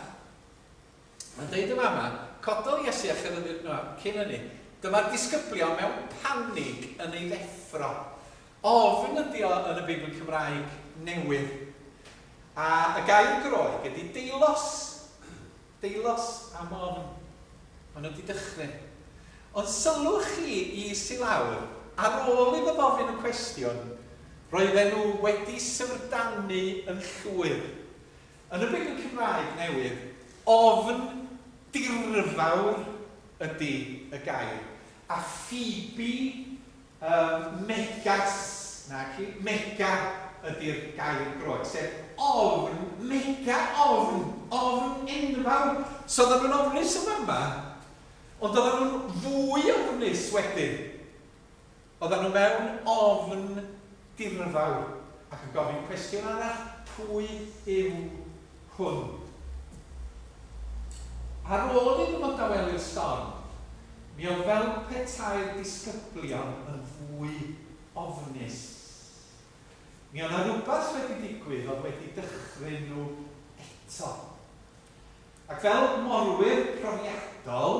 Mae'n deud yn fama, cododd Iesu a cheryddu'r no, cyn hynny, dyma'r disgyblion mewn panig yn ei ddeffro. Ofn ydi o yn y Beibl Cymraeg Newydd. A y gair Groeg ydi deilos. Deilos am ofn. Maen nhw wedi dychryn. Ond sylwch chi i is i lawr, ar ôl iddo fo ofyn y cwestiwn, roedden nhw wedi syfrdanu yn llwyr. Yn y Beibl Cymraeg Newydd, ofn dirfawr ydy y gair, a Phoebe um, megas, naci, mega ydy'r gair Groeg, sef ofn, mega ofn, ofn enfawr. So oedden nhw'n ofnus yn fama, ond oedden nhw'n fwy ofnus wedyn. Oeddan nhw mewn ofn dirfawr ac yn gofyn cwestiwn arall, pwy yw hwn? Ar ôl iddo fo dawelu'r storm, mi oedd fel petai'r disgyblion yn fwy ofnus. Mi oedd 'na rywbeth wedi digwydd oedd wedi dychryn nhw eto. Ac fel morwyr profiadol,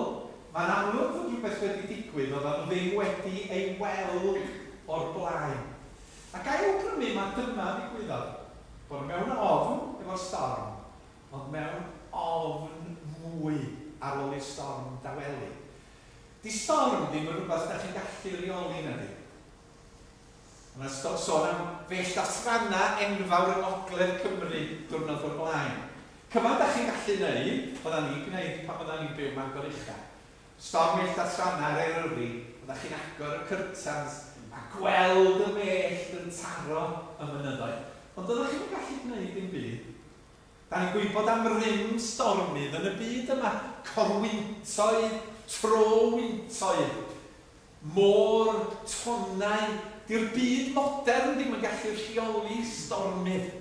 mae'n amlwg fod rhywbeth wedi digwydd oeddan nhw ddim wedi ei weld o'r blaen. A ga i awgrymu mai dyma ddigwyddodd, bod mewn ofn efo'r storm, ond mewn ofn mwy ar ôl i'r storm dawelu. 'Di storm ddim yn rhywbeth 'da chi'n gallu reoli, nadi? Mae yna sôn am fellt a thrannau enfawr yng ngogledd Cymru diwrnod o'r blaen. Cyfan dach chi'n gallu wneud, oeddan ni'n gwneud pan oeddan ni'n byw Mangor Ucha. Storm mellt a thrannau ar Eryri, oeddach chi'n agor y cyrtans a gweld y mellt yn taro y mynyddoedd. Ond oeddach chi'm yn gallu gwneud dim byd. Da ni'n gwybod am rym stormydd yn y byd yma, corwyntoedd, tro-wyntoedd. Môr, tonnau, 'di'r byd modern ddim yn gallu rheoli stormydd.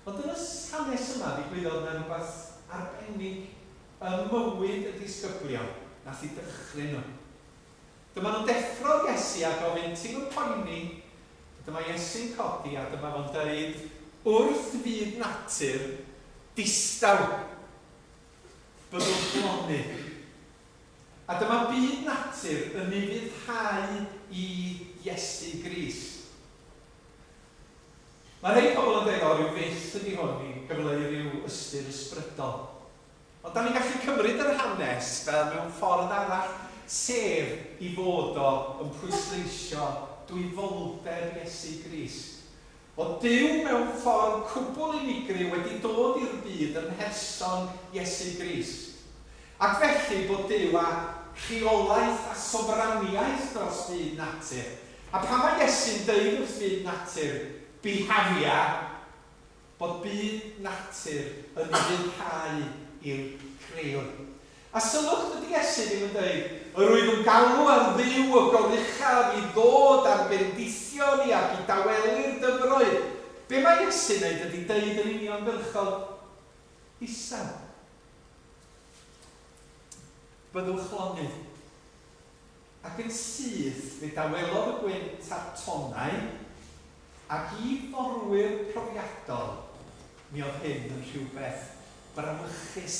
Ond yn y hanes yma ddigwyddodd 'na rywbeth arbennig ym mywyd y disgyblion nath i dychryn nhw. Dyma nhw'n deffro Iesu a gofyn, Ti'm yn poeni? A dyma Iesu'n codi a dyma fo'n deud wrth fyd natur, Distaw! Byddwch lonydd. A dyma byd natur yn ufuddhau i Iesu Grist. Mae rhei pobl yn dweud, o, rhyw fyth ydy hwn i gyfleu rhyw ystyr ysbrydol. Ond da ni'n gallu cymryd yr hanes fel mewn ffordd arall, sef i fod o yn pwysleisio dwyfoldeb Iesu Grist. Bod Duw mewn ffordd cwbl unigryw wedi dod i'r byd ym mherson Iesu Grist. Ac felly bod Duw â rheolaeth a sofraniaeth dros fyd natur. A pan mae Iesu'n deud wrth fyd natur, Bihafia, bod byd natur yn ufuddhau i'r Creëwr. A sylwch, dydy Iesu ddim yn dweud, Yr wyf yn galw ar Dduw y Goruchaf i ddod a'n bendithio ni ac i dawelu'r dyfroedd. Be mae Iesu'n wneud ydy deud yn uniongyrchol, Isel. Byddwch lonydd. Ac yn syth fe dawelodd y gwynt a'r tonnau, ac i forwyr profiadol mi oedd hyn yn rhywbeth brawychus.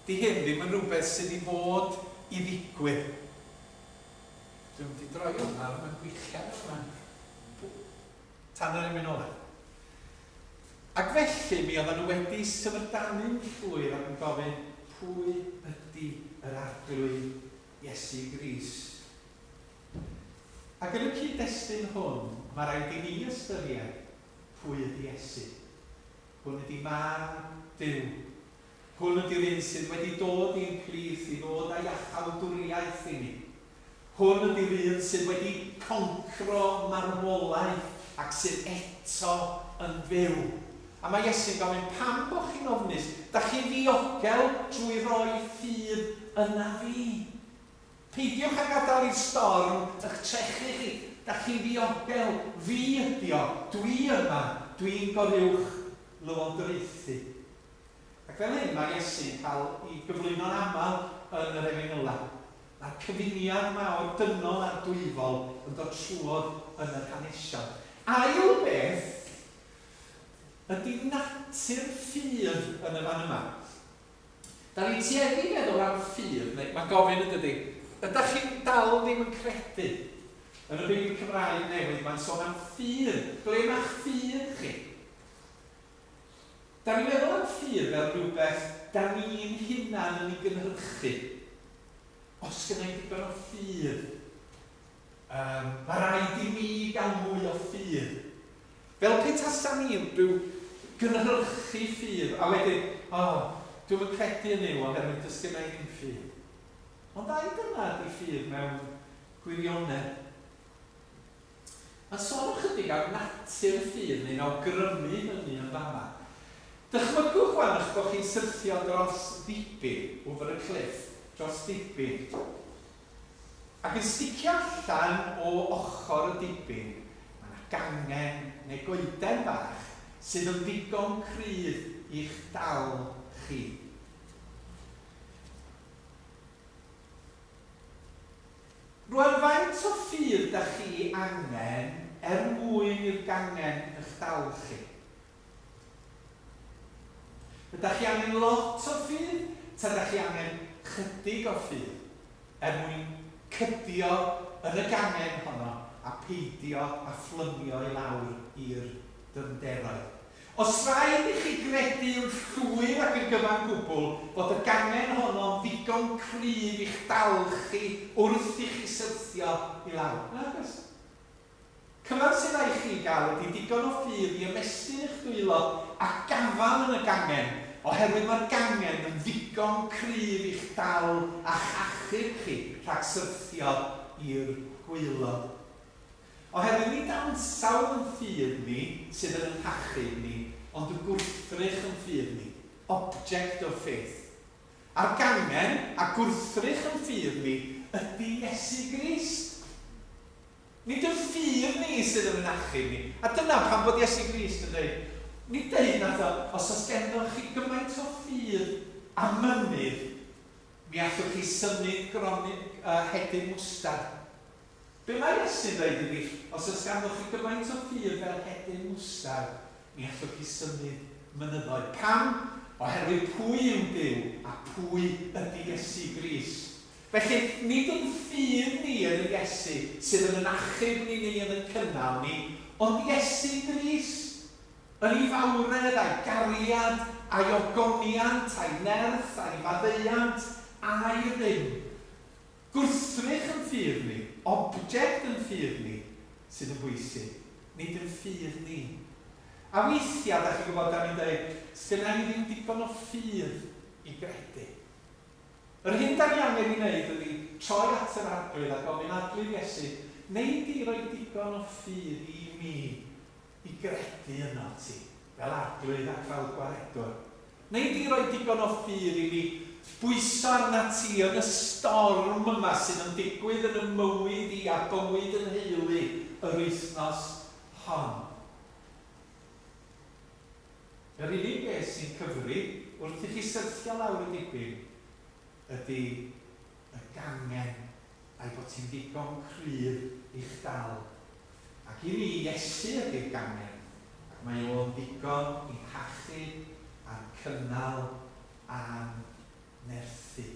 'Di hyn ddim yn rhywbeth sydd i fod i ddigwydd. Dwi'n mynd i droi hwn ar, mae'n gwichian yma. Tan yr emyn ola. Ac felly mi oedden nhw wedi syfrdanu'n llwyr ac yn gofyn, pwy ydy yr Arglwydd Iesu Grist? Ac yn y cyd-destun hwn, mae rhaid i ni ystyried pwy ydy Iesu. Hwn ydy Mab Duw. Hwn ydy'r un sydd wedi dod i'n plith i ddod â iachawdwriaeth i ni. Hwn ydy'r un sydd wedi concro marwolaeth ac sydd eto yn fyw. A mae Iesu'n gofyn, pam bo chi'n ofnus? Da chi'n ddiogel drwy roi ffydd yna fi. Peidiwch â gadael i'r storm ych trechu chi. Da chi'n ddiogel, fi ydi o, dwi yma, dwi'n goruwch lywodraethu. Ac fel hyn mae Iesu'n cael ei gyflwyno'n aml yn yr Efengylau. Mae'r cyfuniad 'ma o'r dynol a'r dwyfol yn dod trwodd yn yr hanesion. Ail beth ydy natur ffydd yn y fan yma. Da ni'n tueddu i feddwl am ffydd, neu mae gofyn yn dydy, ydach chi'n dal ddim yn credu? Yn y Beibl Cymraeg Newydd mae'n sôn am ffydd. Ble mae'ch ffydd chi? Da ni'n meddwl am ffydd fel rhywbeth da ni'n hunan yn ei gynhyrchu. Os gynna i ddigon o ffydd, um, mae rhaid i mi gael mwy o ffydd. Fel pe tasa ni'n rhyw gynhyrchu ffydd, a wedyn, o, oh, dwi'm yn credu yn Nuw oherwydd does gynna i ddim ffydd. Ond ai dyna ydy ffydd mewn gwirionedd? Mae'n sôn ychydig am natur y ffydd neu'n awgrymu hynny yn fama. Dychmygwch wan eich bod chi'n syrthio dros ddibyn, over a cliff, dros ddibyn, ac yn sticio allan o ochr y dibyn, mae 'na gangen neu goeden bach sydd yn ddigon cryf i'ch dal chi. Rwan, faint o ffydd dach chi angen er mwyn i'r gangen ych dal chi? Ydach chi angen lot o ffydd, ta dach chi angen chydig o ffydd er mwyn cydio yn y gangen honno a peidio â phlymio i lawr i'r dyfnderoedd? Os rhaid i chi gredu yn llwyr ac yn gyfan gwbl fod y gangen honno'n ddigon cryf i'ch dal chi wrth i chi syrthio i lawr. Nag oes. Cyfan sydd raid chi gael ydy digon o ffydd i ymestyn eich dwylo a gafael yn y gangen, oherwydd mae'r gangen yn ddigon cryf i'ch dal a'ch achub chi rhag syrthio i'r gwaelod. Oherwydd nid ansawdd yn ffydd ni sydd yn ein hachub ni, ond y gwrthrych yn ffydd ni, object of faith. A'r gangen a gwrthrych yn ffydd ni ydy Iesu Grist. Nid yn ffydd ni sydd yn ein achub ni. A dyna pam bod Iesu Grist yn dweud, nid deud nath o, os oes gennych chi gymaint o ffydd a mynydd, mi allwch chi symud gronni, hedyn mwstard. Be mae Iesu'n dweud ydi, os oes ganddoch chi gymaint o ffydd fel hedyn mwstard, mi allwch chi symud mynyddoedd. Pam? Oherwydd pwy yw Duw a pwy ydi Iesu Grist. Felly, nid ein ffydd ni yn yr Iesu sydd yn yn achub ni neu yn yn cynnal ni, ond Iesu Grist, yn ei fawredd a'i gariad, a'i ogoniant, a'i nerth, a'i faddeuant, a'i rym. Gwrthrych yn ffydd ni, object yn ffydd ni, sydd yn bwysig, nid yn ffydd ni. A weithiau, da chi'n gwybod, da ni'n dweud, sgynna i ddim digon o ffydd i gredu. Yr hyn da ni angen ei wneud ydi troi at yr Arglwydd a gofyn, Arglwydd Iesu, wnei di roi digon o ffydd i mi i gredu ynot ti, fel Arglwydd ac fel Gwaredwr? Wnei di roi digon o ffydd i mi bwyso arnat ti yn y storm yma sydd yn digwydd yn 'y mywyd i a bywyd 'y nheulu yr wythnos hon? Yr unig beth sy'n cyfri wrth i chi syrthio lawr y dibyn ydy y gangen a'i bod ti'n ddigon cryf i'ch dal. Ac i mi, Iesu ydy'r gangen, ac mae o'n ddigon i'n hachub a'n cynnal a'n nerthu.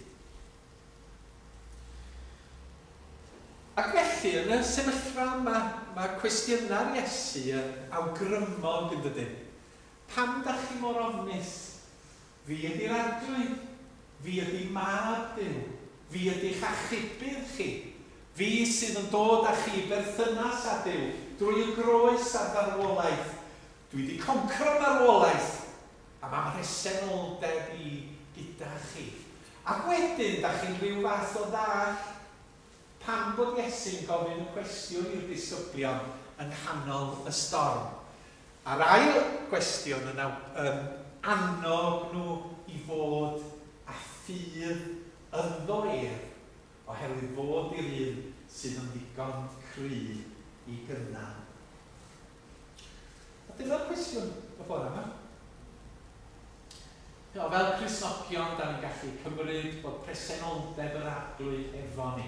Ac felly, yn y sefyllfa yma, mae cwestiynau'r Iesu yn awgrymog, yn dydyn? Pam dach chi mor ofnus? Fi ydy'r Arglwydd. Fi ydy Mab Duw. Fi ydy'ch achubydd chi. Fi sydd yn dod â chi i berthynas â Duw drwy y groes a'r farwolaeth. Dwi 'di concro marwolaeth, a mae mhresenoldeb i gyda chi. Ac wedyn, dach chi'n rhyw fath o ddall. Pam bod Iesu'n gofyn y cwestiwn i'r disgyblion yng nghanol y storm? A'r ail gwestiwn yn yn annog nhw i fod â ffydd ynddo ef, oherwydd fod i'r un sydd yn ddigon cry i gynnal. A dyna'r cwestiwn y bore yma. O, fel Cristnogion, da ni'n gallu cymryd bod presenoldeb yr Arglwydd efo ni,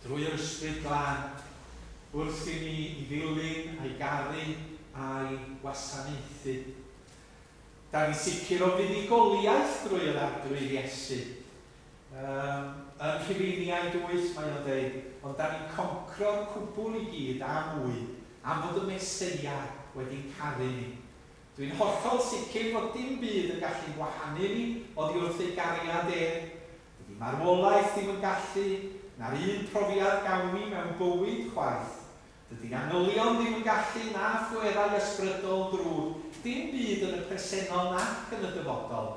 drwy yr Ysbryd Glân, wrth i ni i ddilyn a'i garu a'i wasanaethu. Da ni'n sicr o fuddugoliaeth drwy yr Arglwydd Iesu. Yym, yn Rhufeiniaid 8 mae o'n deud, ond da ni'n concro'r cwbl i gyd a mwy, am fod y Meseia wedi'n caru ni. Dwi'n hollol sicr fod dim byd yn gallu'n gwahanu ni oddi wrth ei gariad e. Dydi marwolaeth ddim yn gallu, na'r un profiad gawn ni mewn bywyd chwaith. Dydi angylion ddim yn gallu, na phwerau ysbrydol drwg, dim byd yn y presennol nac yn y dyfodol.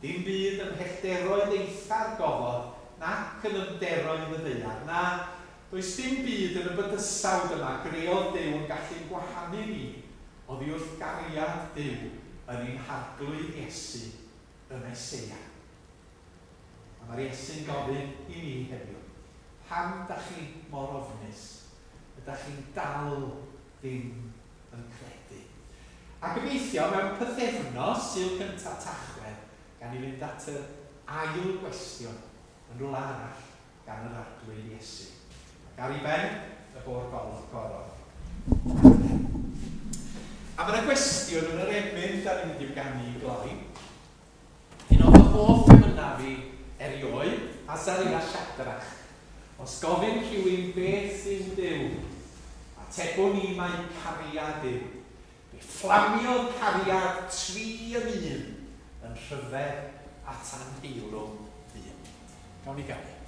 Dim byd ym mhellteroedd eitha'r gofod nac yn nyfnderoedd y ddaear. Na, does dim byd yn y bydysawd yma greodd Duw yn gallu'n gwahanu ni oddi wrth gariad Duw yn ein Harglwydd Iesu, y Meseia. A mae'r Iesu'n gofyn i ni heddiw, Pam dach chi mor ofnus? Ydach chi'n dal ddim yn credu? A gobeithio mewn pythefnos, Sul cyntaf Tachwedd, gawn ni fynd at yr ail gwestiwn yn rhywle arall gan yr Arglwydd Iesu. Ac ar ei ben, y bo'r goron. Amen. A mae yna gwestiwn yn yr emyn da ni'n mynd i'w ganu i gloi. Un o fy hoff emynau fi erioed, Azaria Shadrach. Os gofyn rhywun beth yw Duw, atebwn i mai cariad yw. Fe fflamiodd cariad tri yn un yn rhyfedd at anheilwng ddyn. Gawn ni ganu.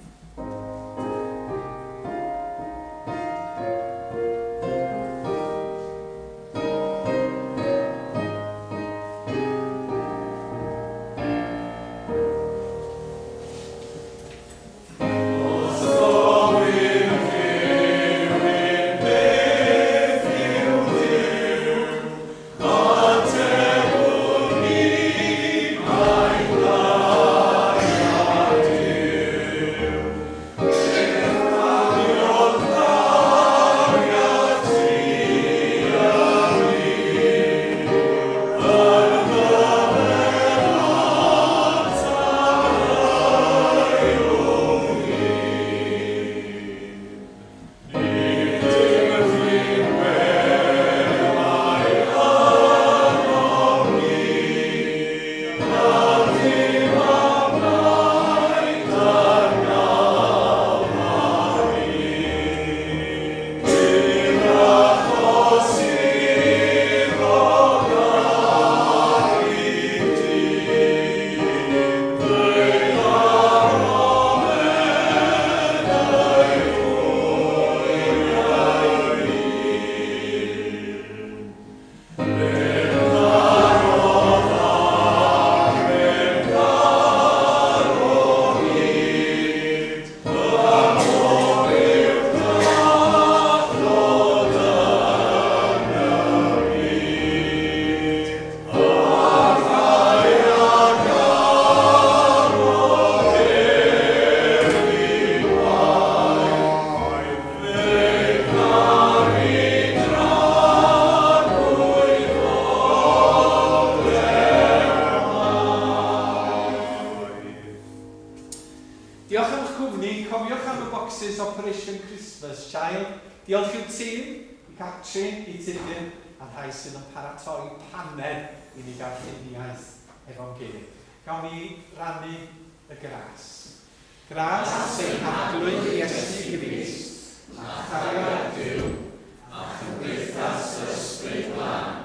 Diolch am eich cwmni, cofiwch am y bocsys Operation Christmas Child. Diolch i'r tîm, i Catrin, i Tudur, a'r rhai sydd yn paratoi paned i ni gael lluniaeth efo'n gilydd. Gawn ni rannu y gras. Gras ein Harglwydd Iesu Grist, a chariad Duw, a chymdeithas yr Ysbryd Glân.